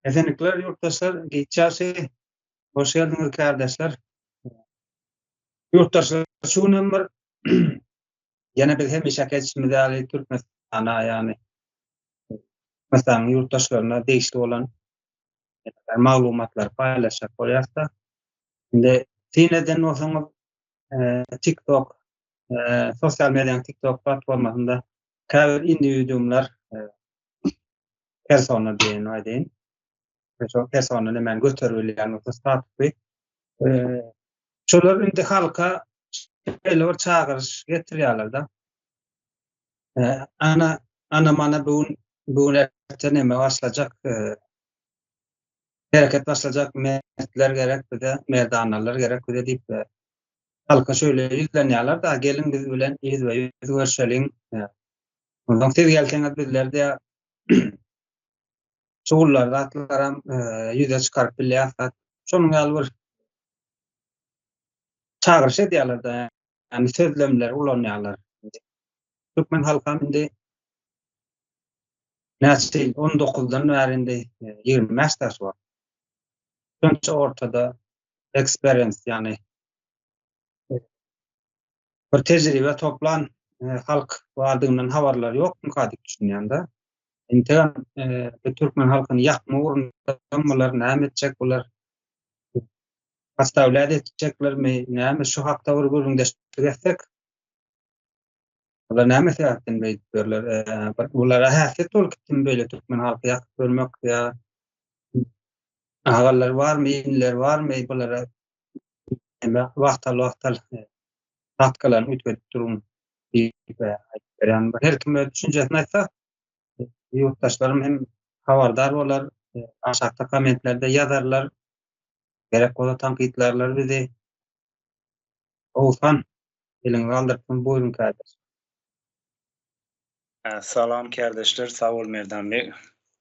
Esenlikler ýurtdaşlar, giç ýagşy. Hoş geldiňiz kärdeşler. Ýurtdaşlar şu gün hem bir ýene biz hemişeki etişimiz ýaly Türkmenistana ýagny Türkmenistanyň ýurtdaşlaryna degişli bolan maglumatlary paýlaşjak bolýarys-da. Indi syn eden bolsaňyz TikTok sosial medianyň TikTok platformasynda käbir indiwiduumlar persona diýen aýdaýyn. Şol persona nämäni göterip bilýän bolsa statusy. Şolar indi halka şeýle bir çagyryş getirýärler-de. Ana, ana mana bu gün bu gün erte näme başlajak? Hereket başlajak mertler gerek bize, merdanalar gerek bize diýip halka şöyle ýüzlenýärler-de, geliň biz bilen ýüzbe-ýüz görşeliň. Ondan siz gelseňiz bizler de şugullar zatlaram ýüze çykaryp bilýäris zat. Şonuň ýaly bir çagyryş edýärler-de, ýagny sözlemleri ulanýarlar. Türkmen halkam indi näçe ýyl, on dokuzdan bäri indi 25 daş bar. Şonça ortada experience, ýagny bir tejribe toplan halk bardygyndan habarlary ýokmyka diýip düşünýän-de. Entegem bu türkmen halkyny ýakma ugrunda bular näme etjek bular? Podstawlýat etjeklermi? Näme şu hakda bir gürrüňdeşlik etsek? Bular näme sebäpden beýdip ýörler? Bulara häsiýet bolup gitdimi beýle türkmen halky ýakyp ölmek ýa agalar barmy, iniler barmy bulara näme wagtal-wagtal tatkalaryny üýtgedip duruň diýip aýdyp berýän. Her kim öz düşünjesini aýtsa, ýurtdaşlarym hem habardar bolar, aşakda kommentlerde ýazarlar, gerek bolsa tankytlarlar bizi. Oguzhan, eliňi galdyrypsyň, buýruň kärdeş. Salam kärdeşler, sag bol Merdan beg.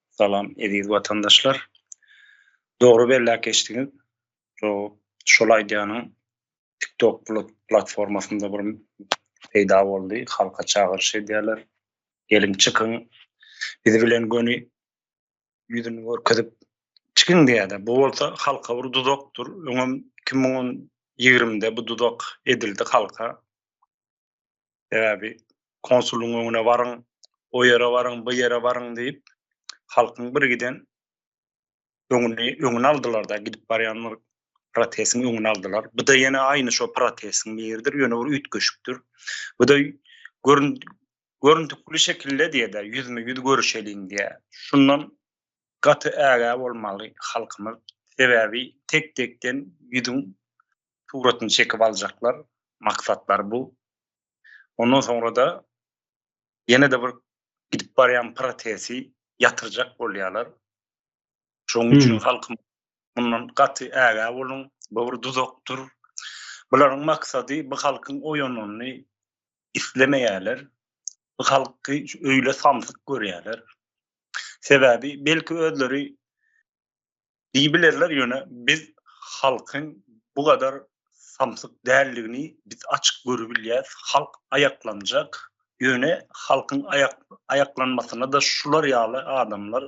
Salam eziz watandaşlar. Dogry belläp geçdiňiz. Şol aýdýanyň TikTok platformasynda bir peýda boldy. Halka çagyryş edýärler. Geliň çykyň. Biz bilen göni ýüzüni görkezip çykyň diýýärler. Bu bolsa halka bir duzakdyr. Öňem 2020-de bu duzak edildi halka. Sebäbi konsulyň öňüne baryň, o ýere baryň, bu ýere baryň diýip, halkyň bir giden öňüni öňüni aldylar-da, gidip barýan bir protestiň öňüni aldylar. Bu-da ýene aýny şo protestiň biridir, ýöne bir üýtgeşikdir. Bu-da görün görüntükli şekilde diýe-de, ýüzme-ýüz görüşeliň diýe. Şundan gaty ägä bolmaly halkymyz. Sebäbi tek-tekden ýüzüň suratyny çekip aljaklar, maksatlary bu. Ondan soňra-da ýene-de bir gidip barýan protesti ýatyrjak bolýarlar. Şonuň üçin halkym mundan gaty ägä boluň, bu bir duzakdyr. Bularyň maksady bu halkyň oýananyny islemeýärler. Bu halky öýle samsyk görýärler. Sebäbi belki özleri Diýibilerler ýöne biz halkyň bu gadar samsyk däldigini biz açyk görübilýäs halk aýaklanjak ýöne halkyň aýak aýaklanmasyna-da şular ýaly adamlar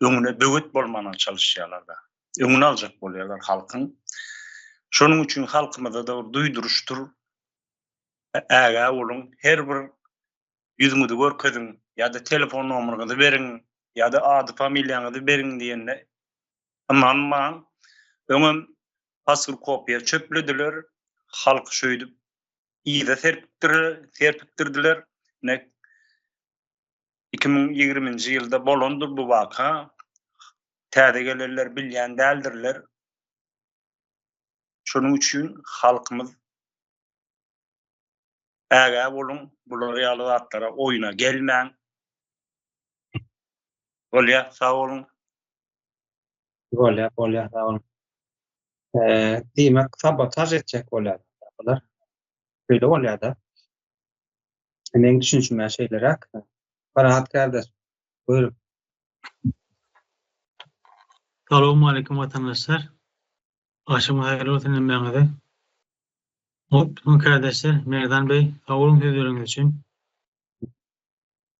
öňüne böwet bolmana çalyşýarlarda öňüni aljak bolýarlar halkyň şonuň üçin halkymyza-da bir duýduryşdyr ägä boluň her bir ýüzüňizi görkeziň ýa-da telefon nomeryňyzy beriň ýa-da ady familiýaňyzy beriň diýende ynanmaň. Öňem pasport kopiýa çöplediler, halky şöýdüp yza serpikdirdiler. Ine 2020-nji ýylda bolandyr bu waka. Täze gelenler bilýän däldirler. Şonuň üçin halkymyz Ägä boluň, bular ýaly zatlara oýuna gelmäň. Bolýa, sag boluň. Bolýa, bolýa, sag boluň. Diýmek, sabotaž etjek bolýar bular. Şeýle bolýar-da. Meň düşünişim-ä şeýleräk. Parahat kardeş, buýruň. Salowmaleýkim watandaşlar. Agşamyňyz haýyrly bolsun hemmäňize. Hop, kärdeşler, Merdan beý, sag boluň sözleriňiz üçin.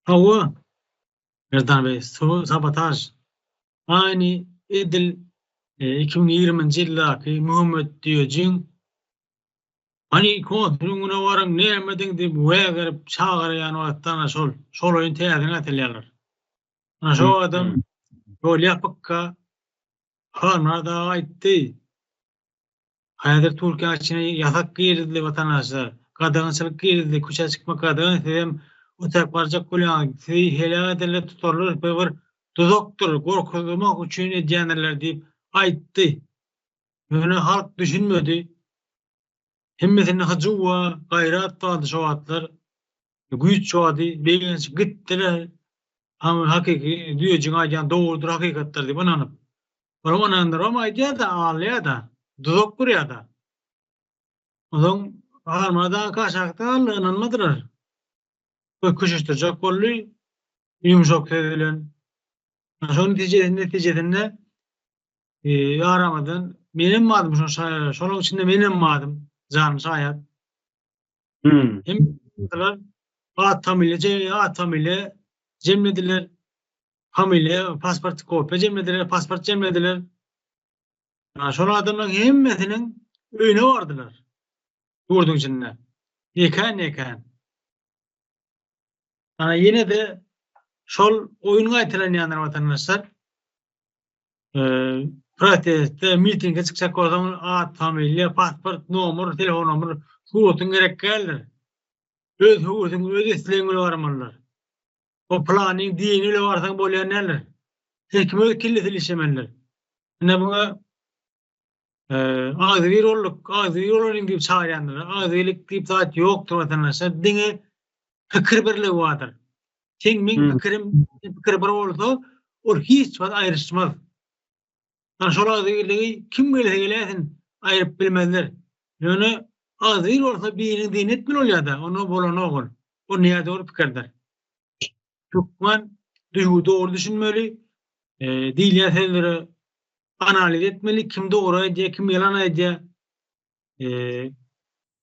Hawa, Merdan beý, sabotaž. Aýny edil 2020-nji ýyldaky Muhammet Düýejiň Hany konsulyň öňüne baryň, näme ediň diýip wägirip çagyrýan wagtda ana şol, şol oýun täzeden gaýtalýarlar. Ana şo adam ýol ýapykka Halmyrat aga aýtdy. Häzir Türkiýäniň içine ýasak girizildi watandaşlar. Gadagançylyk girizildi, köçä çykmak gadagan, sizem ötäp barjak bolýaňyz, sizi heläk ederler, tutarlar, bu bir duzakdyr, gorkuzmak üçin edýändirler diýip aýtdy. Ýöne halk düşünmedi. Hemmesinde hyjuw bar, gaýrat bardy şo wagtlar. Güýç bardy, begenişip gitdiler. Hakyky düýejigiň aýdýan dogrudyr, hakykatdyr diýip ynanyp. Olam ynandyrybam aýdýar-da, alýar-da, duzak gurýar-da. Onsoň Halmyrat aga aşakda galdy, ynanmadylar. Köşeşdirjek boldy, ýumşak söz bilen. Şonuň netijesinde aramyzdan menem bardym şoň şaýat, şolaryň içinde menem bardym, janym şaýat. Hem at familiýa, at familiýa jemlediler. Familiýa, pasport kopiýa jemlediler, pasport jemlediler. Şol adamlaryň hemmesiniň öýüne bardylar. Ýurduň içinde. Ýekän-ýekän. Ana ýene-de şol oýun gaýtalanýandyr watandaşlar. Proteste, mitinge çykjak bolsaň at, familiýa, pasport, nomer, telefon nomer, suratyň gerek däldir. Öz höwesiň, öz islegiň bilen barmalydyr. O planyň diýeni bile barsaň bolýan däldir. Her kim öz kellesini işlemelidir. Ine muňa agzybir bolduk, agzybir bolalyň diýip çagyrýandyrlar. Agzybirlik diýip zat ýokdur watandaşlar. Diňe pikir birligi bardyr. Seň meň pikirim pikir bir bolsa, ol hiç wagt aýryşmaz. Ana şol agzybirligi kim gelse geläýsin aýryp bilmezler. Ýöne agzybir bolsa biriniň diýenini etmeli bolýada, onda bolanok ol. O nädogry pikirdir. Hökman duýgy dogry düşünmeli, diýilýän sözlere analiz etmeli, kim dogry aýdýar, kim ýalan aýdýar.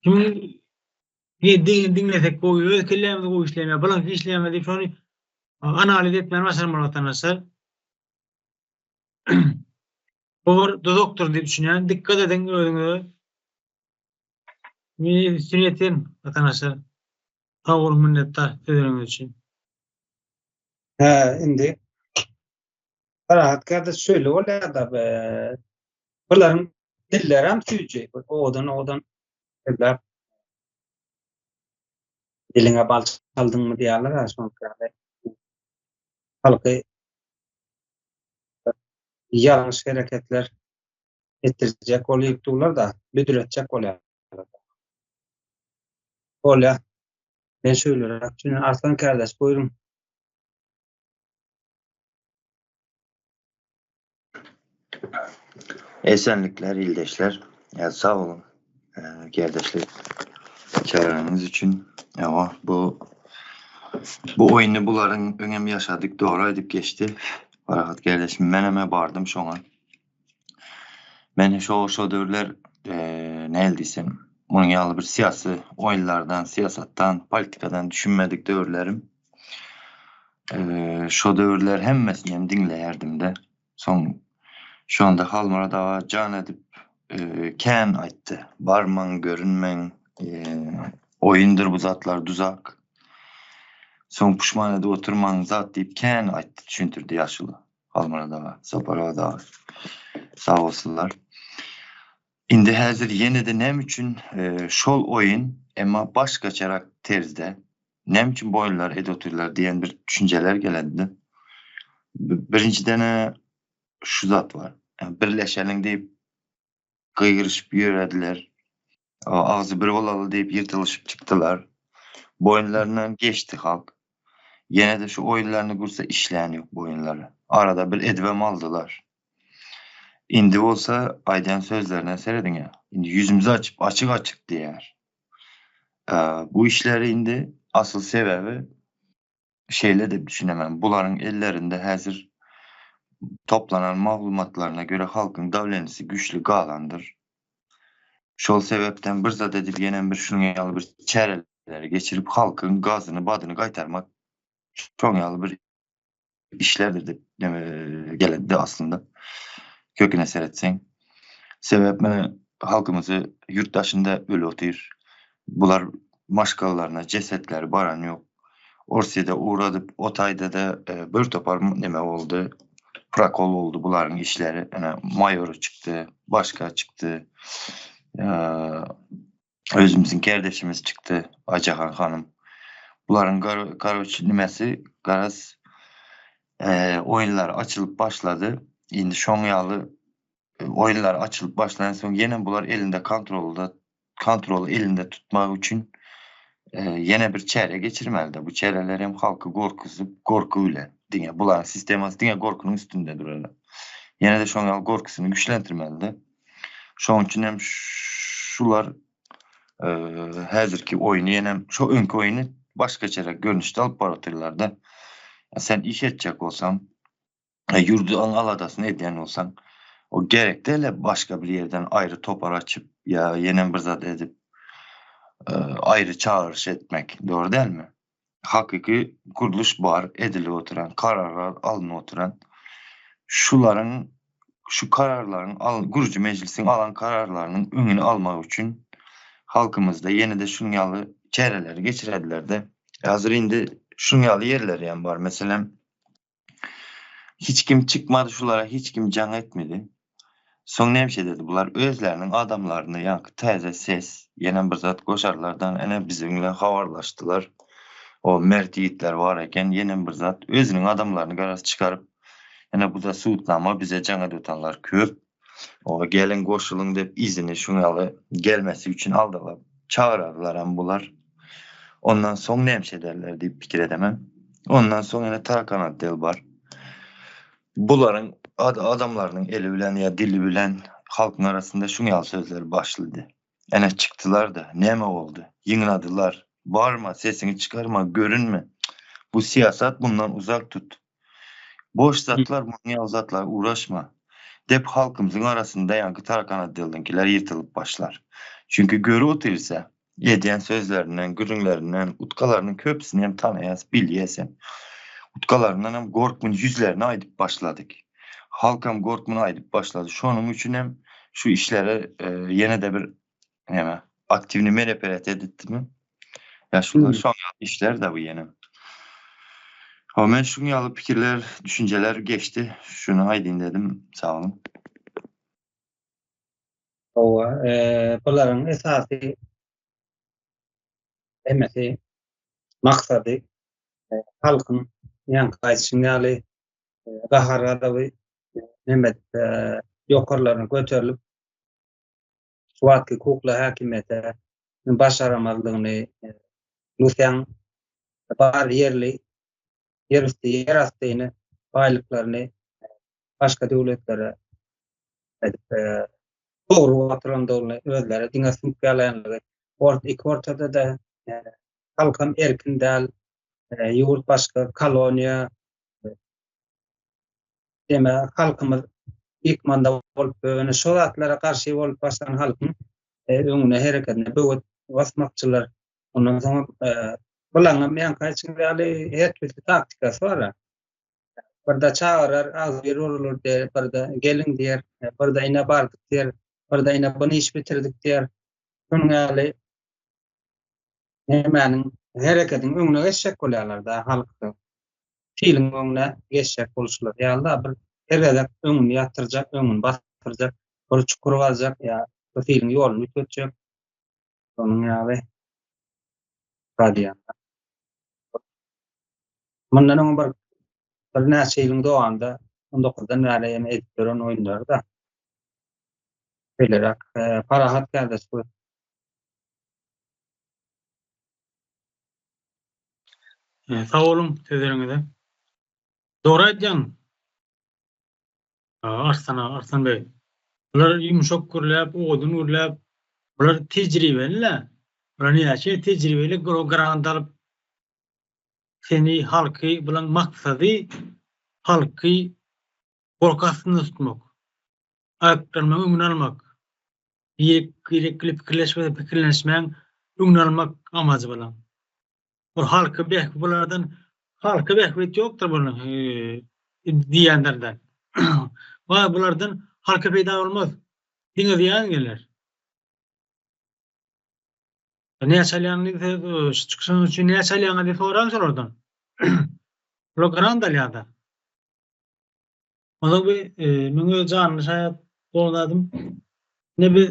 Kimiň diýenini diňlesek gowy, öz kellämiz gowy işlemeýär, bulaňky işleýärmi diýip şony analiz etmäni başarmaly watandaşlar. Bu bir duzakdyr diýip düşünýän. Dikkat ediň özüňize. Men üstüni ýetirin watandaşlar. Sag boluň minnetdar sözleriňiz üçin. Hä, indi Parahat kardeş şöyle bolýar-da, bularyň dillerem süýji, owadan-owadan sözläp diliňe bal çaldyňmy diýýärler-ä şoňky ýaly. Halky ýalňyş hereketler etdirjek bolýup durlar-da, büdretjek bolýarlar. Bolýar. Men şöýleräk düşünýän. Arslan kärdeş, buýruň. Esenlikler ildeşler. Ya sag boluň kärdeşler çagyrynyňyz üçin. Ýa bu bu oýny bularyň öňem ýaşadyk dogry aýdyp geçdi. Parahat kärdeşim menem bardym şoňa. Men şo şo döwürler näl diýsem munuň ýaly bir syýasy oýunlardan, syýasatdan, politikadan düşünmedik döwürlerim. Şo döwürler hemmesini hem diňleýärdim-de. Soň şonda Halmyrat aga jan edip kän aýtdy. Barmaň, görünmäň, oýundyr bu zatlar, duzak. Soň puşman edip oturmaň zat diýip kän aýtdy, düşündirdi ýaşuly Halmyrat aga, Sapar aga. Sag bolsunlar. Indi häzir ýene-de näme üçin şol oýun, emma başgaçarak terzde näme üçin bu oýunlary edip otyrlar diýen bir düşünjeler gelende. Birinjiden-ä şu zat bar. Birleşeliň diýip gygyryşyp ýörediler. Agzy bir bolaly diýip ýyrtylyşyp çykdylar. Boýunlaryndan geçdi halk. Ýene-de şu oýunlaryny gursa işlän ýok bu oýunlary. Arada bir edibem aldylar. Indi bolsa aýdan sözlerine serediň-ä. Indi ýüzümizi açyp açyk-açyk diýýär. Bu işleri indi asyl sebäbi şeýle dip düşünemän. Bularyň ellerinde häzir toplanan maglumatlaryna göre halkyň dawlenisi güýçli galandyr. Şol sebäpden bir zat edip ýenem bir şunuň ýaly bir çäreleri geçirip halkyň gazyny badyny gaýtarmak şoň ýaly bir. işlerdir diýip geledi aslynda. Köküne seretseň. Sebäp mene halkymyzy ýurt daşynda öli otyr. Bular maşgalalaryna jesetleri baran ýok. Orsýede ugradyp, o taýda-da bir topar neme boldy, prokol boldy bularyň işleri. Ene maýory çykdy, başga çykdy. Özümiziň kärdeşimiz çykdy, Aýjahan hanym. Bularyň karoç nimesi garaz oýunlar açylyp başlady. Indi şoň ýaly oýunlar açylyp başlan soň ýene bular elinde kontrolda kontroly elinde tutmak üçin ýene bir çäre geçirmelide. Bu çäreler hem halky gorkuzyp, gorky bilen diňe bularyň sistemasy diňe gorkynyň üstünde durarlar. Ýene-de şoň ýaly gorkusyny güýçlendirmelide. Şoň üçin hem şular häzirki oýny ýene şo öňki oýny başgaçarak görnüşde alyp baryp otyrlar-da. Sen iş etjek bolsaň, ýurduň aladasyny edýän bolsaň, o gerek däl başga bir ýerden aýry topar açyp ýa ýenem bir zat edip aýry çagyryş etmek dogry dälmi? Hakyky gurluş bar edilip oturan, kararlar alynyp oturan. Şularyň şu kararlaryň al gurujy mejlisiň alan kararlarynyň öňüni almak üçin halkymyzda ýene-de şunuň ýaly çäreleri geçirediler-de. Häzir indi şunuň ýaly ýerleri hem bar. Meselem, Hiç kim çykmady şulara hiç kim jaň etmedi. Soň näme dedi bular özleriniň adamlaryny ýaňky täze ses ýenem bir zat goşarlardan ene biziň bilen habarlaşdylar. O mert ýigitler bar eken ýenem bir zat özüniň adamlaryny garaz çykaryp ene buda subutnama bize jaň edip otanlar köp. O geliň goşulyň dep yzyny şuň ýaly gelmesi üçin aldalap çagyrarlaram bular. Ondan soň näme ederler diýip pikir edemem. Ondan soň ýene Tarakan otdel bar. Bularyň ad adamlarynyň eli bilen ýa dili bilen halkyň arasynda şuň ýaly sözler başlady. Ene çykdylar-da, näme boldy? Ýygnadylar. Barma, sesiňi çykarma, görünme. Bu syýasat mundan uzak tut. Boş zatlar, munuň ýaly zatlara uğraşma. Dep halkymyzyň arasynda ýaňky Tarakan otdeldiňkiler ýyrtylyp başlar. Çünki görüp otyrsa, edýän sözlerinden, gürrüňlerinden, utkalarynyň köpüsini hem tanaýas, bilýäs hem. Utkalaryndan hem gorkmyn ýüzlerine aýdyp başladyk. Halkam gorkmyn aýdyp başlady. Şonuň üçin hem şu işlere ýene-de bir näme aktiwni mereperet edipdimi? Ýa şular şoň ýaly işler de bu ýene. Ho men şuň ýaly pikirler, düşünjeler geçdi. Şuny aýdyn dedim. Sag boluň. Hawa, bularyň esasy hemmesi maksady halkyň ýaňky aýdyşyň ýaly gahar-gazaby neme edip ýokarlaryna göterilip şu wagtky kukla häkimiýete başaramazlygyny Russiýanyň bar ýerli ýerüsti ýerastyny baýlyklaryny başga döwletlere edip dogry oturandygyny özleri diňe süňk ýalaýanlygy ort iki ortada-da halkam erkin däl ýurt başga koloniýa deme halkymyz ykmanda bolup ýöne şo zatlara garşy bolup başlan halkyň öňüne hereketine böwet basmakçylar ondan soň bulaňam ýaňky aýtşyňyz ýaly her türli taktikasy bar Birde çagyrar, agzybir bolarlar diýer, birde geliň diýer, birde ine bardyk diýer, birde ine bunu iş bitirdik diýer. Şunuň ýaly nämäniň hereketiň öňüne geçjek bolýarlar-da halky. Piliň öňüne geçjek boluşlary ýaly-da bir her gezek öňüni ýatyrjak, öňüni basdyrjak, bir çukur gazjak ýa bir piliň ýoluny üýtgetjek. Şonuň ýaly gazýanlar. Mundan öň bir birnäçe ýylyň dowamynda 19-dan bäri hem edip ýören oýunlary-da. Şeýleräk, parahat kärdeş bu. Sag boluň sözleriňize. Dogry aýdýaň. Arslan aga, Arslan beg. Bular ýumşak gürläp, owadan gürläp, bular tejribeli-le. Bular näçe tejribeli grant alyp seni halky bulaň maksady halky gorky astynda tutmak. Aýyplanmagyň öňüni almak. Birek-birek bilen pikirleşmese pikirlenişmäň öňüni almak amajy bulaň. Ol halky beh bulardan Halka bähbit ýokdur bunuň diýenlerden. Wa bulardan halka peýda bolmaz. Diňe zyýan geler. Näçe alýaň diýse, şu çykyşyň üçin näçe alýaň diýip soraň şolardan. Bular grant alýar-da. Onsoň bir meň öz janly şaýat bolan zadym, ine biz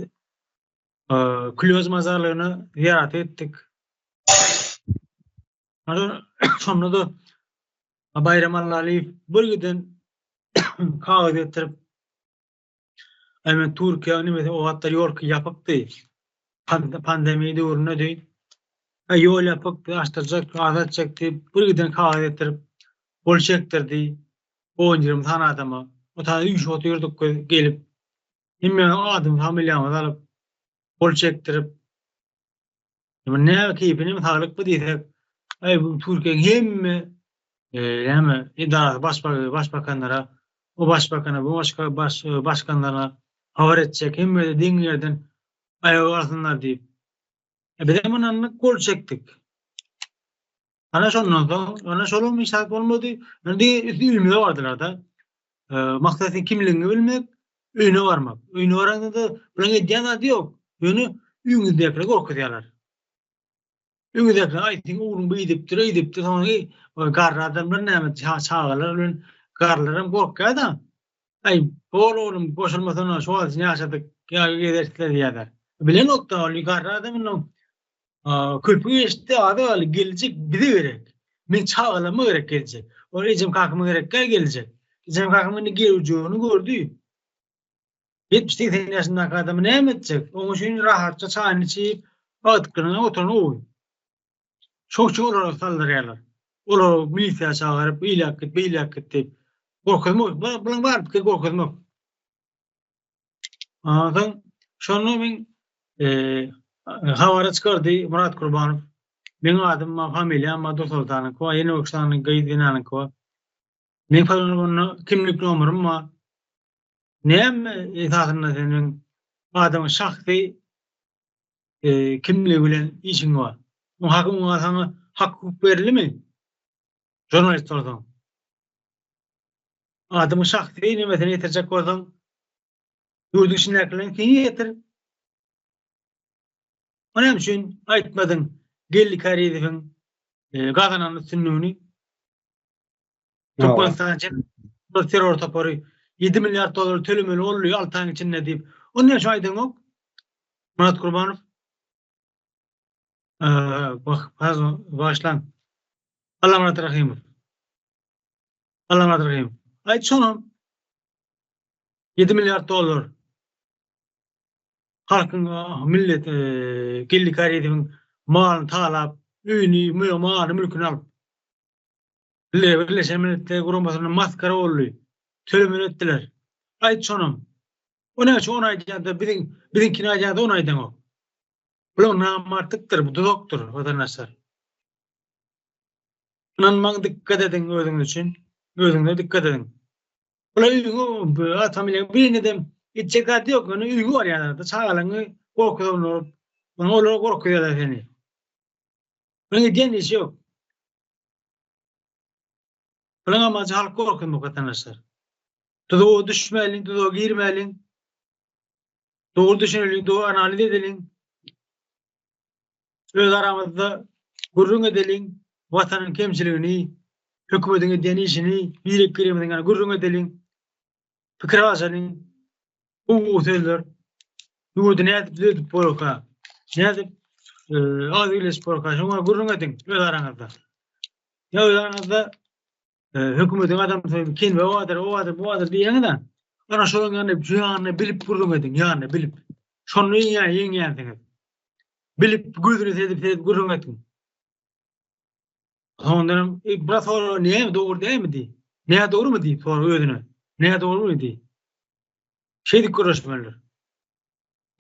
Külöz mazarlygyna zyýarata gitdik. Şonda-da Baýram Allalyýew bir giden kagyz getirip, Aý men Türkiýä nimesi o wagtlar ýolky ýapykdy. Pandemiýa döwründedi. Aý ýol ýapykdy, açdyrjak, azatjak diýip bir giden kagyz getirip gol çekdirdi. On-ýigrimi sany adama. O taýda üýşüp otyrdyk biz gelip. Hemmämiziň adyny, familiýamyzy alyp gol çekdirip. Bu näme keýpine saglykmy diýsek, aý bu Türkiýäniň hemme näme edarasy baş başbakanlara, o başbakana, bu başga baş başkanlara habar etjek, hemme-de deň ýerden aýaga galsynlar diýip. E bizem ynandyk, gol çekdik. Ana şondan soň, ana şolam hiç zat bolmady. Indi diňe öýümize bardylar-da. Maksat seň kimligiňi bilmek, öýüne barmak. Öýüne baranda-da bularyň edýän zady ýok. Ýöne öýüňizdäkileri gorkuzýarlar. Öýüňizdäkiler aý seň ogluň beýdipdir, eýdipdir, soňra garry adamlar näme çagalar bilen garrylaram gorkýar-da. Aý bol oglum goşulmasana şu wagt üçin ýaşadyk, ýa gezersizler diýýärler. Bilenok-da ol garry adam indi Köpügi geçdi, azy galdy, geljek bize gerek. Meň çagalaryma gerek geljek. Ol ejem kakama gerek däl geljek. Ejem kakam indi geljegini gördi. 70-80 ýaşyndaky adamy näme etjek? Onuň üçin rahatça çaýyny içip, agtyklaryna oturan gowy. Şoň üçin olara saldyrýarlar. Olary milisiýa çagyryp, eýläk git, beýläk git diýip. Gorkuzmak, bularyň bary pikiri gorkuzmak. Onsoň şonda men habara çykardy Murat Kurbanow. Meň adym bar, familiýam bar, Dursoltanyňky bar, ýene bir sany gyz zenanyňky bar. Meň onda kimlik nomerim bar. Näme esasynda sen meň adamyň şahsy kimligi bilen işiň bar? Oň haky oňa saňa hak hukuk berildimi? Žurnalist bolsaň. Adamyň şahsy nemesini ýetirjek bolsaň, ýurduň içindäkileriňkini ýetir. O näme üçin aýtmadyň Geldi Kärizowyň gazanan üstünligini? Türkmenistan bir terror topary 7 milliard dollar tölemeli boldy 6 aýyň içinde diýip. Ony näme üçin aýdaňok? Myrat Gurbanow. Bagyşlaň. Allamyrat Rahymow. Allamyrat Rahymow. Aýt şonam. 7 milliard dollar halkyň millet Geldi Kärizowyň malyny talap, öýüni, malyny, mülküni alyp. Birleşen Milletler Guramasyna masgara boldy. Tölemeli etdiler. Aýt şonam. O näme üçin ony aýdýanda biziň biziňkini aýdýanda ony aýdaňok. Bular namartlykdyr, bu duzakdyr watandaşlar. Ynanmaň dikkat ediň özüňiz üçin. Özüňize dikkat ediň. Bular öýüňe atam bilen birinedem etjek zat ýok. Ýöne öýüňe barýarlar-da çagalaryňy gorkuzanlar. Olar gorkuzýarlar seni. Bunuň edýän işi ýok. Bunuň amajy halk gorkuzmak watandaşlar. Duzaga düşmäliň, duzaga girmäliň. Dogry düşüneliň, dogry analiz edeliň. Öz aramyzda gürrüň edeliň, watanyň kemçiligini, hökümetiň edýän işini birek-birimiziň ýaly gürrüň edeliň. Pikir alyşalyň. Gowy sözler. Ýurdy nädip düzedip bolarka? Nädip agzybirleşip bolarka? Şoňa gürrüň ediň öz araňyzda. Ýa öz araňyzda hökümetiň adamsy kenbe bardyr, o bardyr, bu bardyr diýýäňiz-ä. Ana şolaryň ýanyna ýanyna bilip gürrüň ediň, ýanyna bilip. Şonda ýeňýän, ýeňýänsiňiz. Bilip, gözüne seredip, seredip gürrüň ediň. Soňundan hem biraz sorar, näme dogry dälmi diý. Näme dogrymy diý, sorar özüne. Näme dogrymy diý. Şeýdip gürleşmelidir.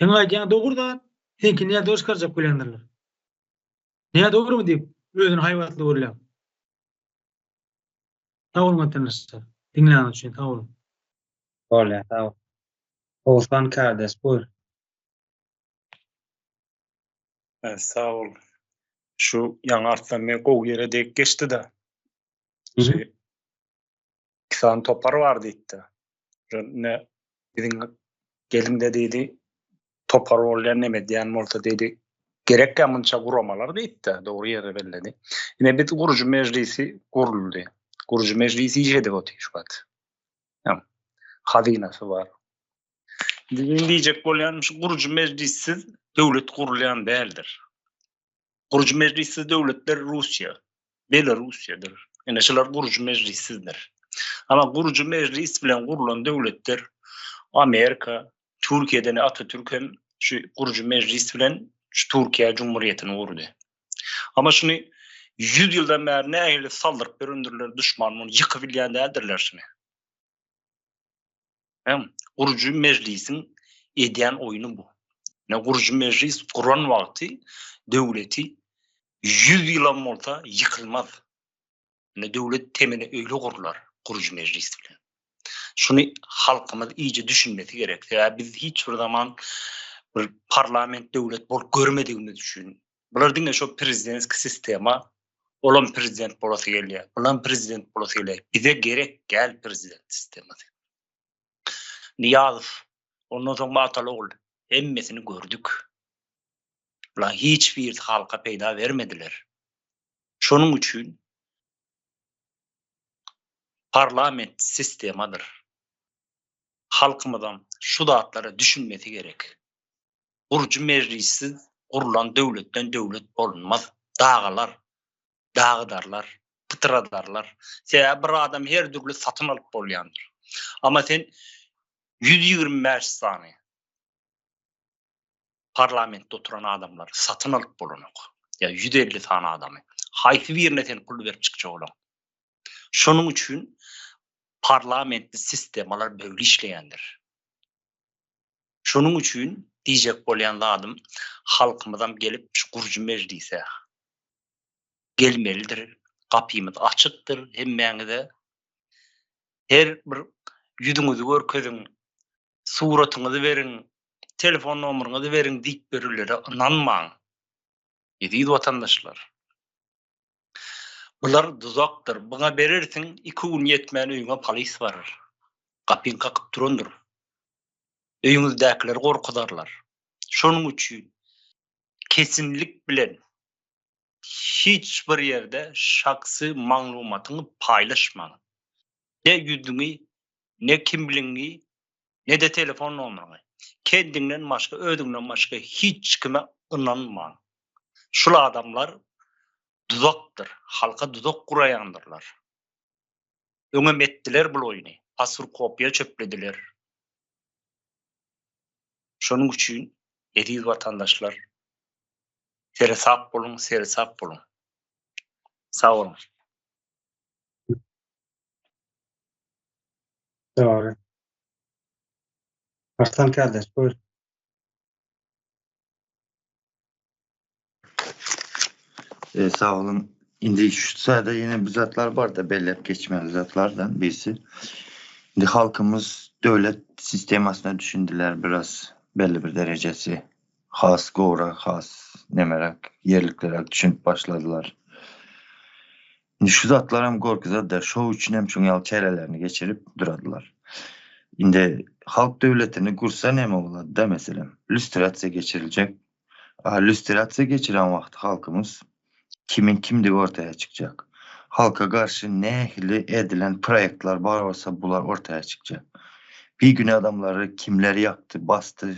Seň aýdýan dogry zat, seňki nädogry çykarjak bolýandyrlar. Näme dogrymy diýip, özüni haýbatly gürläp. Sag boluň watandaşlar. Diňläniňiz üçin sag boluň. Bolýar, sag bol. Oguzhan kardeş, buýr. Sag bol. Şu ýaňy Arslan beg gowy ýere degip geçdi-de. Şu iki sany topar bar diýipdi. Ne biziň geliňde diýdi, topar bolýan neme edýän bolsa diýdi, gerekkä munça guramalar diýipdi, dogry ýere belledi. Ine biz gurujy mejlisi guruldy. Gurujy mejlisi iş edip otyr şu wagt. Hazynasy bar. Indi men diýjek bolýanym şu gurujy mejlissiz döwlet gurulýan däldir. Gurujy mejlissiz döwletler Russiýa, Belarussiýadyr. Ine şular gurujy mejlissizdir. Ama gurujy mejlis bilen gurulan döwletler Amerika, Türkiýeden Atatürk hem şu gurujy mejlis bilen şu Türkiýe Cumhuriyetini gurdy. Ama şuny 100 ýyldan bäri nähili saldyryp ýörendirler duşman muny ýykyp bilýän däldirler şuny. Hem gurujy mejlisiň edýän oýny bu. Ne gurujy mejlis guran wagty döwleti 100 ýylam bolsa ýykylmaz. Ne döwlet temeli öýle gurlar gurujy mejlis bilen. Şuny halkymyz iyice düşünmesi gerek. Sebäbi biz hiç bir zaman bir parlament döwlet bolup görmedigimiz üçin bular diňe şo prezidentski sistema olam prezident bolasy gelýär. Bulam prezident bolasy gelýär. Bize gerek gel prezident sistemasy. Niýazow, ondan soň Ataly ogul hemmesini gördük. Bular hiç birisi halka peýda bermediler. Şonuň üçin parlament sistemadyr. Halkymyzam şu zatlara düşünmesi gerek. Gurujy mejlissiz gurulan döwletden döwlet bolunmaz. Dagalar, dagydarlar, pytradarlar. Sebäbi bir adam her dürli satyn alyp bolýandyr. Amma sen 125 sany parlamentde oturan adamlary satyn alyp bolanok. Ýa 150 sany adamy. Haýsy birine sen pul berip çykjak olaň? Şonuň üçin parlamentli sistemalar böyle işleýändir. Şonuň üçin diýjek bolýan zadym halkymyzam gelip şu gurujy mejlise gelmelidir. Gapymyz açykdyr hemmäňize. Her bir ýüzüňizi görkeziň, suratyňyzy beriň, telefon nomeryňyzy beriň diýip ýörülere ynanmaň. Eziz watandaşlar. Bular duzakdyr. Buňa berersiň, iki gün ýetmän öýüňe polis barar. Gapyňy kakyp durandyr. Öýüňizdäkileri gorkuzarlar. Şonuň üçin kesinlik bilen hiç bir ýerde şahsy maglumatyňy paýlaşmaň. Ne ýüzüňi, ne kimligiňi, ne-de telefon nomeryňy. Kendiňden başga, özüňden başga hiç kime ynanmaň. Şul adamlar duzakdyr, halka duzak guraýandyrlar. Öňem etdiler bul oýny, pasur-kopýa çöplediler. Şonuň üçin eziz watandaşlar seresap boluň, seresap boluň. Sag boluň. Dogry. Arslan kardeş buyur. E, sag boluň. Indi şu sırada yine bir zatlar bar da belläp geçmeli zatlardan birisi. Indi halkymyz döwlet sistemasına düşündiler biraz belli bir derecesi. Has gowrak, has nemerak, ýerlikliräk düşünip başladylar. Indi şu zatlaram gorkuzady-da, şo üçinem şuň ýaly çärelerini geçirip duradylar. Indi halk döwletini gursa näme bolady-da, meselem, lýustrasiýa geçiriljek. A lýustrasiýa geçiren wagty halkymyz kimiň kimdigi ortaýa çykjak. Halka garşy nähili edilen proýektler bar bolsa bular ortaýa çykjak. Bigünä adamlary kimler ýakdy, basdy,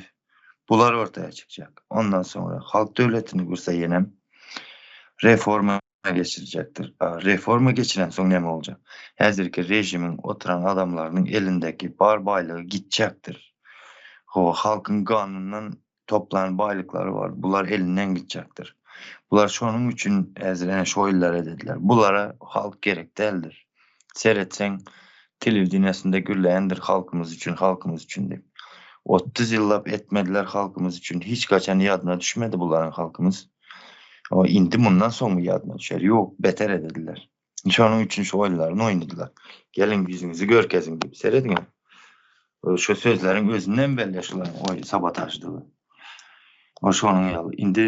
bular ortaýa çykjak. Ondan soňra halk döwletini gursa ýenem reforma geçirjekdir. Reforma geçirensoň näme boljak? Häzirki režimiň oturan adamlarynyň elindäki bar baýlygy gitjekdir. Hawa, halkyň ganyndan toplan baýlyklary bar, bular elinden gitjekdir. Bular şonuň üçin häzir ene şu oýunlary edediler. Bulara halk gerek däldir. Seretseň, telewideniýasynda gürleýändir halkymyz üçin, halkymyz üçin diýip. 30 ýyllap etmediler halkymyz üçin. Hiç haçan ýadyna düşmedi bularyň halkymyz. O indi mundan soňmy ýadyna düşer? Ýok, beter edediler. Şonuň üçin şu oýunlaryny oýnadylar. Geliň ýüzüňizi görkeziň diýip serediň. Şu sözleriň özünden belli şularyň oý sabotaždygy. O şonuň ýaly. Indi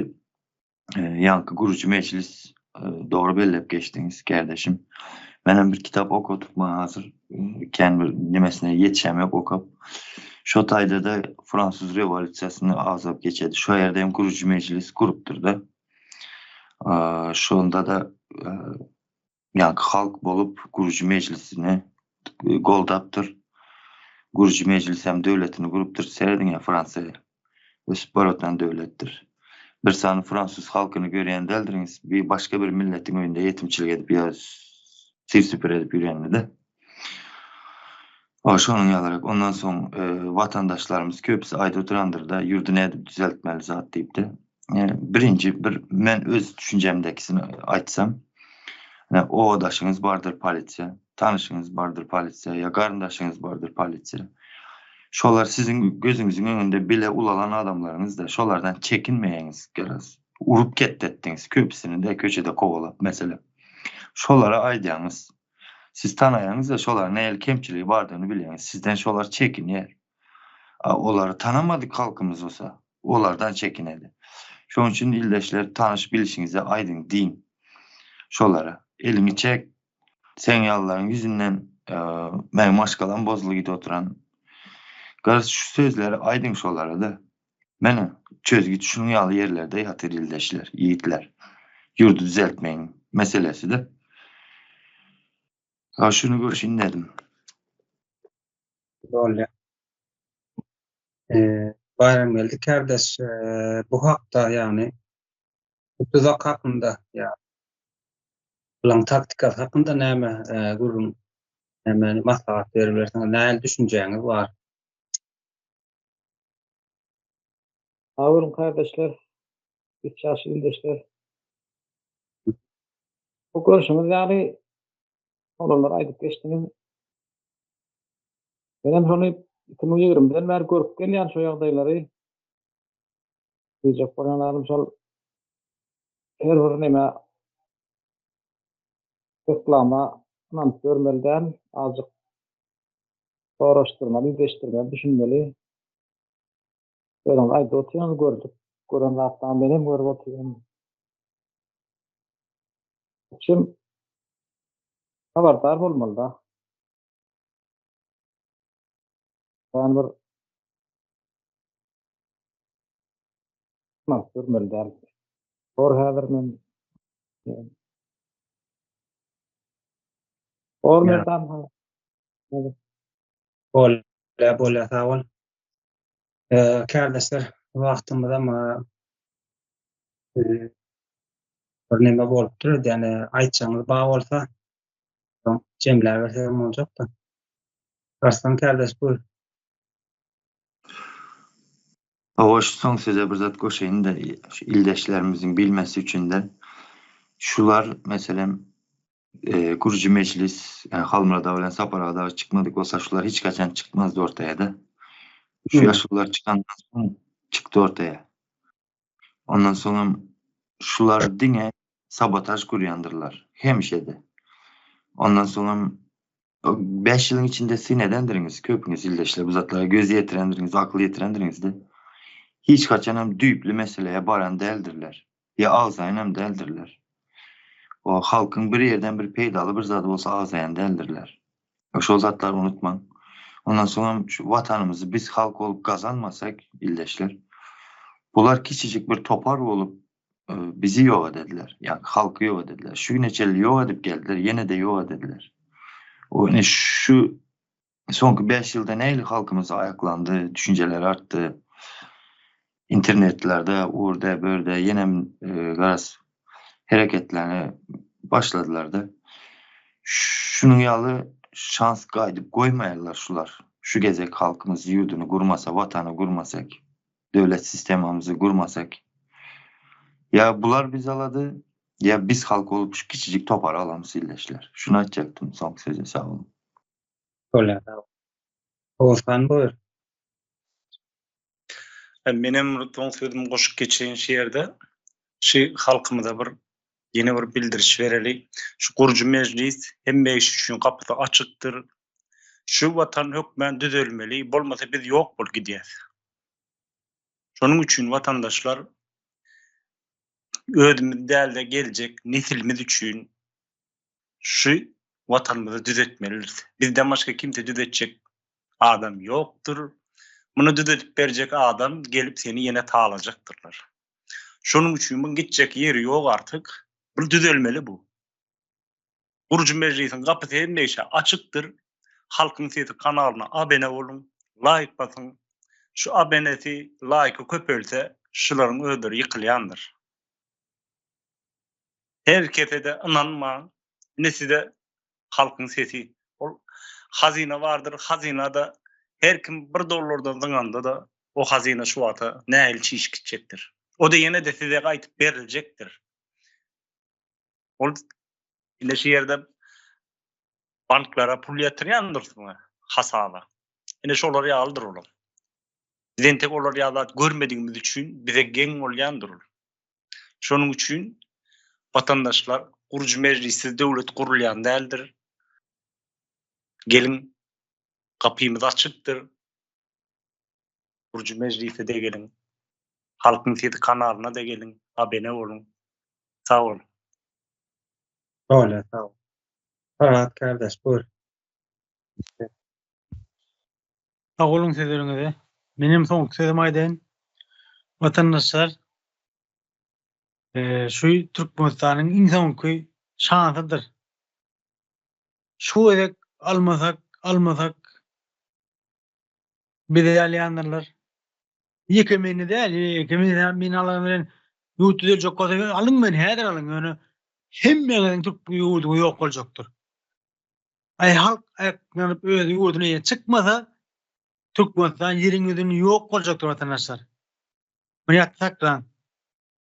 e, ýaňky gurujy mejlis e, dogry belläp geçdiňiz, kardeşim. Menem bir kitap okadyp maňa hazir kän bir nemesine ýetişem ýok okap. Şo taýda-da fransuz rewolýusiýasyny agzap geçedi. Şo ýerde hem gurujy mejlis gurupdyr-da. Şonda-da ýaňky halk bolup gurujy mejlisini goldapdyr. Gurujy mejlis hem döwletini gurupdyr. Serediň-ä Fransiýa ösüp baratan döwletdir. Bir sany fransuz halkyny görýän däldirňiz, bir başga bir milletiň öýünde ýetimçilik edip ýa syr-süpür edip ýörenini-de. O şonuň ýalyrak. Ondan soň watandaşlarymyz köpüsi aýdyp oturandyr-da, ýurdy nädip düzeltmeli zat diýip-de. Birinji bir men öz düşünjemdekisini aýtsam, obadaşyňyz bardyr polisiýa, tanyşyňyz bardyr polisiýa ýa garyndaşyňyz bardyr polisiýa. Şolar siziň gözüňiziň öňünde bile ulalan adamlaryňyz-da, şolardan çekinmeýäňiz garaz. Urup ketdetdiňiz köpüsini-de köçede kowalap meselem. Şolara aýdýaňyz. Siz tanaýaňyz-da şolaryň nähili kemçiligi bardygyny bilýäňiz. Sizden şolar çekinýär. A olary tanamadyk halkymyz bolsa, olardan çekineli. Şonuň üçin ildeşler tanyş bilişiňize aýdyň diýiň şolara. Eliňi çek, seň ýalylaryň ýüzünden meň maşgalam bozuldy gidip oturan. Garaz şu sözleri aýdyň şolara-da. Mene çözgüt şunuň ýaly ýerlerde ýatyr ildeşler, ýigitler. Ýurdy düzeltmegiň meselesi-de. Şuny görşin dedim. Bolýar. Baýramgeldi kärdeş bu hakda ýagny bu duzak hakynda ýa bulaň taktikasy hakynda näme gürrüň näme maslahat beriberseňiz nähili düşünjäňiz bar? Sag boluň kardeşler, üç ýaşly ildeşler. Bu görşüňiz ýaly oglanlar aýdyp geçdiňiz. Menem şony 2020-den bäri görüp gelýän şo ýagdaýlary. Diýjek bolýan zadym şol her bir neme reklama ynanyp ýörmeli däl, azjyk soraşdyrmaly, deşdirmeli, düşünmeli. Özüňiz aýdyp otyrsyňyz, gördük, gören zatlarymy menem görüp otyryn. Üçin habardar bolmaly-da. Ýagny bir ynanyp ýörmeli däl. Bor häzir men Bor Merdan. Bolýa, bolýa, sag bol. Kärdeşler, wagtymyzam bir neme bolupdyr, ýöne aýtjagyňyz bar bolsa, soň jemläbersegem boljakda. Arslan kärdeş buyur. Hawa şu soň söze bir zat goşaýyn-da şu ildeşlerimiziň bilmesi üçin-de şular meselem gurujy mejlis Halmyrat aga bilen Sapar aga dagy çykmadyk bolsa şular hiç haçan çykmazdy ortaýa-da. Şu ýaşulular çykandan soň çykdy ortaýa. Ondan soňam şular diňe sabotaž gurýandyrlar hemişe-de. Ondan soňam 5 ýylyň içinde syn edendiriňiz, köpüňiz ildeşler bu zatlara göz ýetirendiriňiz, akyl ýetirendiriňiz-de. Hiç haçanam düýpli meseleye baran däldirler. Ýa agzaýanam däldirler. O halkyň bir ýerden bir peýdaly bir zady bolsa agzaýan däldirler. Şol zatlary unutmaň. Ondan soňam şu watanymyzy biz halk bolup gazanmasak ildeşler, bular kiçijik bir topar bolup bizi ýok edediler. Ýagny halky ýok edediler. Şu güne çenli ýok edip geldiler, ýene-de ýok edediler. O ine şu soňky 5 ýylda nähili halkymyz aýaklandy, düşünjeleri artdy. Internetlerde, urde, börde ýenem garaz hereketlerini başladylar-da. Şunuň ýaly şans gaýdyp goýmaýarlar şular. Şu gezek halkymyz ýurduny gurmasa, watany gurmasak, döwlet sistemamyzy gurmasak, ýa bular bizi alady, ýa biz halk bolup şu kiçijik topary alamyz ildeşler. Şuny aýtjakdym soňky söze sag boluň. Bolýar sag bol. Oguzhan buyur. Menem bir soň sözümi goşup geçeýin şu ýerde. Şu halkymyza bir ýene bir bildiriş bereli. Şu gurujy mejlis hemme iş üçin gapysy açykdyr. Şu watan hökmän düzelmeli, bolmasa biz ýok bolup gidýäs. Şonuň üçin watandaşlar özümiz däl-de geljek nesilimiz üçin şu. Watanymyzy düzetmelidiris. Bizden başga kimse düzetjek adam ýokdur. Muny düzedip berjek adam gelip seni ýene talajakdyrlar. Şonuň üçin muň gitjek ýeri ýok artyk. Bu düzelmeli bu. Gurujy mejlisiň gapysy hemişe açykdyr. Halkyň sesi kanalyna abene boluň, laýk basyň. Şu abenesi, laýky köpelse şularyň özleri ýykylýandyr. Her kesede ynanmaň. Ine size halkyň sesi. Ol hazyna bardyr, hazynada her kim bir dollardan zyňanda-da o hazyna şu wagta nähili çişip gitjekdir. O-da ýene-de size gaýtyp beriljekdir. Ol ine şu ýerde banklara pul ýatyrýandyrsyň hasaba. Ine şolar ýalydyr olar. Biz entek olar ýaly zat görmedigimiz üçin bize geň bolýandyr ol. Şonuň üçin watandaşlar gurujy mejlissiz döwlet gurulýan däldir. Geliň gapymyz açykdyr. Gurujy mejlise-de geliň. Halkyň sesi kanalyna-da geliň, abene boluň. Sag boluň. Bolýar, sag bol. Farhat kardeş, buyur. Sag boluň sözleriňize. Menem soňky sözümi aýdaýyn. Watandaşlar, şu Türkmenistanyň iň soňky şansydyr. Şu gezek almasak, almasak bizi alýandyrlar. Ýeke meni däl, ýeke meni, meni alan bilen ýurt düzeljek bolsa alyň meni häzir alyň, ýöne hemmeňiziň türk ýurduňyz ýok boljakdyr. Aý halk aýaklanyp öz ýurduna eýe çykmasa Türkmenistan ýeriň ýüzünde ýok boljakdyr watandaşlar. Muny ýatda saklaň.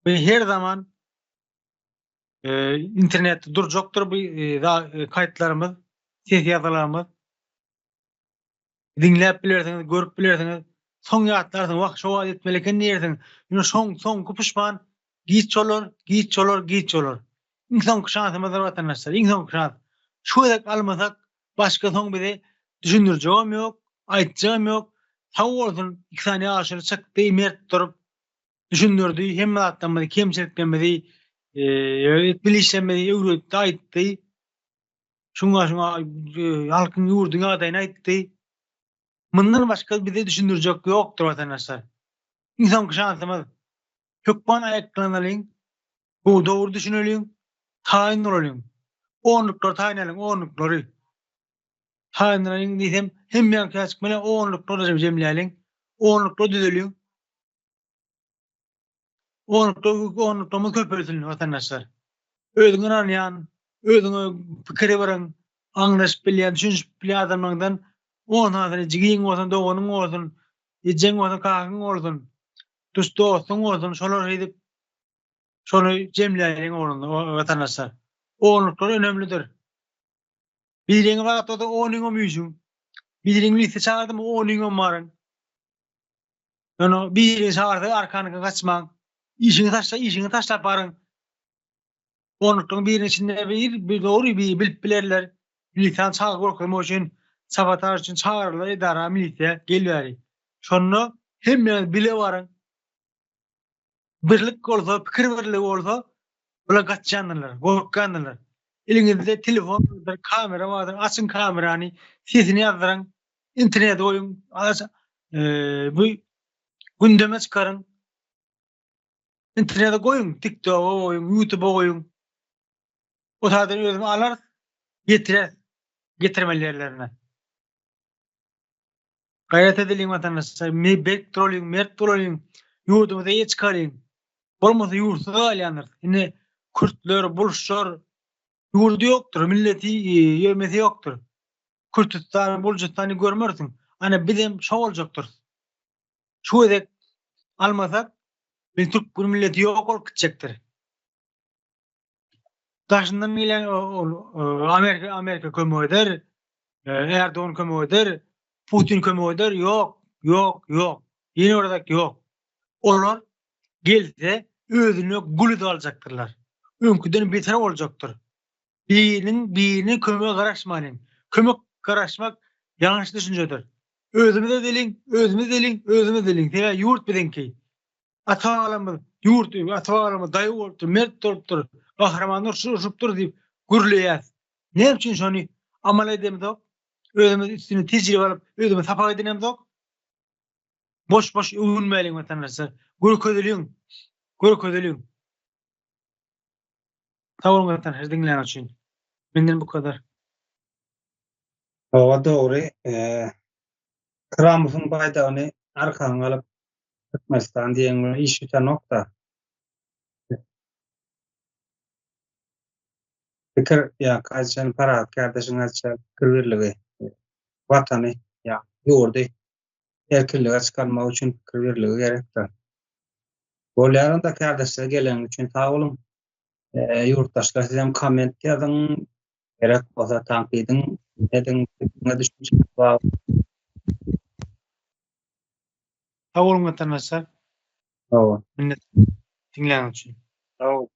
Bu her zaman internetde durjakdyr bu kaýtlarymyz, ses ýazgylarymyz. Diňläp bilersiňiz, görüp bilersiňiz. Soň ýatlarsyň, wah, şo wagt etmeli eken diýersiň. Ýöne şoň soňky puşman giç bolar, giç bolar, giç bolar. Iň soňky şansymyzdyr watandaşlar, iň soňky şans. Şu gezek almasak, başga soň bize düşündirjegem ýok, aýtjagam ýok. Sag bolsun, iki sany ýaşuly çykdy, mert durup düşündirdi, hemme zatlarymyzy, kemçiliklerimizi, etmeli işlerimizi öwretdi, aýtdy. Şuňa şuňa halkyň ýurduň ýagdaýyny aýtdy. Mundan başga bize düşündirjek ýokdur watandaşlar. Iň soňky şansymyz. Hökman aýaklanalyň. Bu dogry düşüneliň. Taýyn bolalyň. Onluklary taýynlalyň, onluklary. Taýynlalyň diýsem, hemmäň käçik bilen onluklary jemläliň. Onluklar düzeliň. Onlukda onluklarymyz köpelsin watandaşlar. Özüňe ynanýan, özüňe pikiri birin, aňlaşyp bilýän, düşünişip bilýän adamlaryňdan on sanysyny jigiň bolsun, doganyň bolsun, ejeň bolsun, kakaň bolsun, düş dostuň bolsun, şolar şeýdip şony jemläýliň oglanlar, watandaşlar. Onluklar önemlidir. Biriňi wagt bolsa onyňam üýşüň. Biriň liste çagyrdymy onyňam baryň. Ýöne birini çagyrsa arkanyňa gaçmaň. Işiňi taşla, işiňi taşlap baryň. Onluklyň biriniň içinde bir, bir dogry bir bilip bilerler. Milisiýany çagyryp görkezmek üçin, sabotaž üçin çagyrarlar edara, milisiýa gel bäri. Şonda hemmäňiz bile baryň. Birlik bolsa, pikir birligi bolsa, bular gaçýandyrlar, gorkýandyrlar. Eliňizde telefon bardyr, kamera bardyr, açyň kamerany, sesini ýazdyryň, internete goýuň, bu gündeme çykaryň. Internete goýuň, TikToka goýuň, YouTubea goýuň. O taýdan özümi alarys, ýetireris getirmeli ýerlerine. Gaýrat edeliň watandaşlar, berk duralyň, mert bolalyň, ýurdumyza eýe çykalyň. Bolmasa ýurtsyz galýandyrys. Indi kürtler, buluşlar ýurdy ýokdur, milleti, ýemesi ýokdur. Kürtüstany, Bulujystany görmersiň. Ana bizem şo boljakdyrys. Şu gezek almasak, biz türkmen milleti ýok bolup gitjekdir. Daşyndan gelen ol Amerika Amerika kömek eder, Erdogan kömek eder, Putin kömek eder. Ýok, ýok, ýok. Ýene bir zat ýok. Olar gelse özüne gul edip aljakdyrlar. Öňküden beter boljakdyr. Biriniň birine kömege garaşmalyň. Kömek garaşmak ýalňyş düşünjedir. Özümiz edeliň, özümiz edeliň, özümiz edeliň. Sebäbi ýurt biziňki. Ata-babalarymyz ýurt, ata-babalarymyz daýaw bolupdyr, mert bolupdyr, gahrymanlar urşupdyr diýip gürleýäs. Näme üçin şony? amal edemizok. Özümiz üstüne tejribe alyp, özümiz sapak edinemzok. Boş-boş öwünmäliň watandaşlar. Görkezeliň. Görkezeliň. Sag boluň watandaşlar diňläniňiz üçin. Menden bu kadar. Hawa dogry. Kramowyň baýdagyny arkaňa alyp Türkmenistan diýen bilen iş bitenokda. Pikir ýa kaýçan Parahat kardeşiň aýtşy pikir birligi watany ýa ýurdy erkinlige çykarmak üçin pikir birligi gerekdir. Bolýar onda kardeşler geleniňiz üçin sag boluň. Ýurtdaşlar sizem komment ýazyň gerek bolsa tankydyň ediň pikiriňiz düşünjeňiz bar. Sag boluň watandaşlar. Sag boluň. Minnet diňläniňiz üçin. Sag bol.